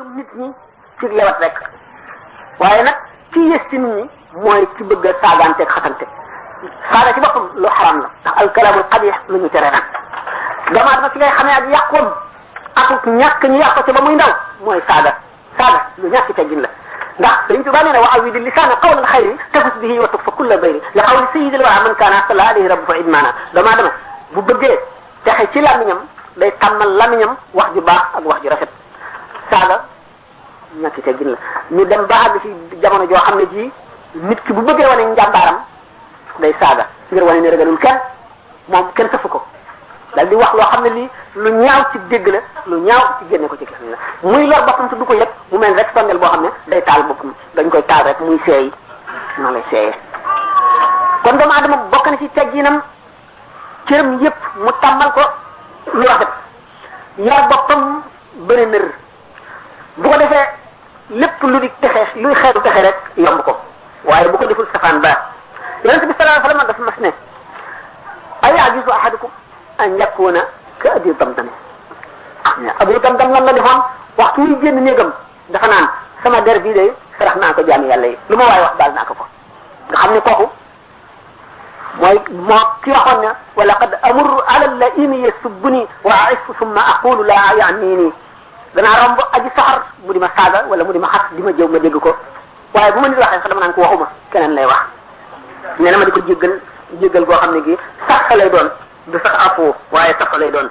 nit ñi ci lewat rek waaye nag ci yées ci nit ñi mooy ci bëgg a saagaanteeg xatante saaga ci boppam lu xaram la ndax alkalaamul qabih lu ñu tere nag doomu aadama ci ngay xamee ak yàqoon ak ñàkk ñu yàq ko ci ba muy ndaw mooy saaga lu ñàkk teggin la ndax Sëriñ Tuubaa nee na wa awidi lisaana qawla alxayri tafus bihi wa tukfa kulla bayri li qawli sayyidil wara man kaana salla alayhi rabbu fa idmaana doomu aadama bu bëggee texe ci làmmiñam day tàmmal làmmiñam wax ju baax ak wax ju rafet saaga ñàkk teggin la ñu dem ba àgg ci jamono joo xam ne ji nit ki bu bëggee wane njàmbaaram day saaga ngir wane ne ragalul kenn moom kenn safu ko daal di wax loo xam ne lii lu ñaaw ci dégg la lu ñaaw ci génne ko ci gis la muy lor boppam te du ko yëg mu mel rek sondel boo xam ne day taal boppam dañ koy taal rek muy seey noo lay seeyee kon doomu adama bokk na ci tegginam cëram yépp mu tàmmal ko lu rafet yar boppam bëri nër bu ko defee lépp lu di texe luy xeetu texe rek yomb ko waaye bu ko deful safaan ba yonente bi sallallahu alayhi wa sallam dafa mas ne ay ajizu ahadukum an yakuna ka abi damdam abu damdam lan la defoon waxtu muy génn néegam dafa naan sama der bii de sarax naa ko jaami yàlla yi lu ma waaye wax daal naa ko fa nga xam ne kooku mooy moo ki waxoon ne wa laqad amurru ala laimi yasubbuni wa aifu summa aqulu la yaaniini danaa romb aji saxar mu di ma saaga wala mu di ma xas di ma jëw ma dégg ko waaye bu ma nit waxee sax dama naan ko waxuma keneen lay wax nee na ma di ko jéggal goo xam ne gi sax lay doon du sax àppoo waaye sax lay doon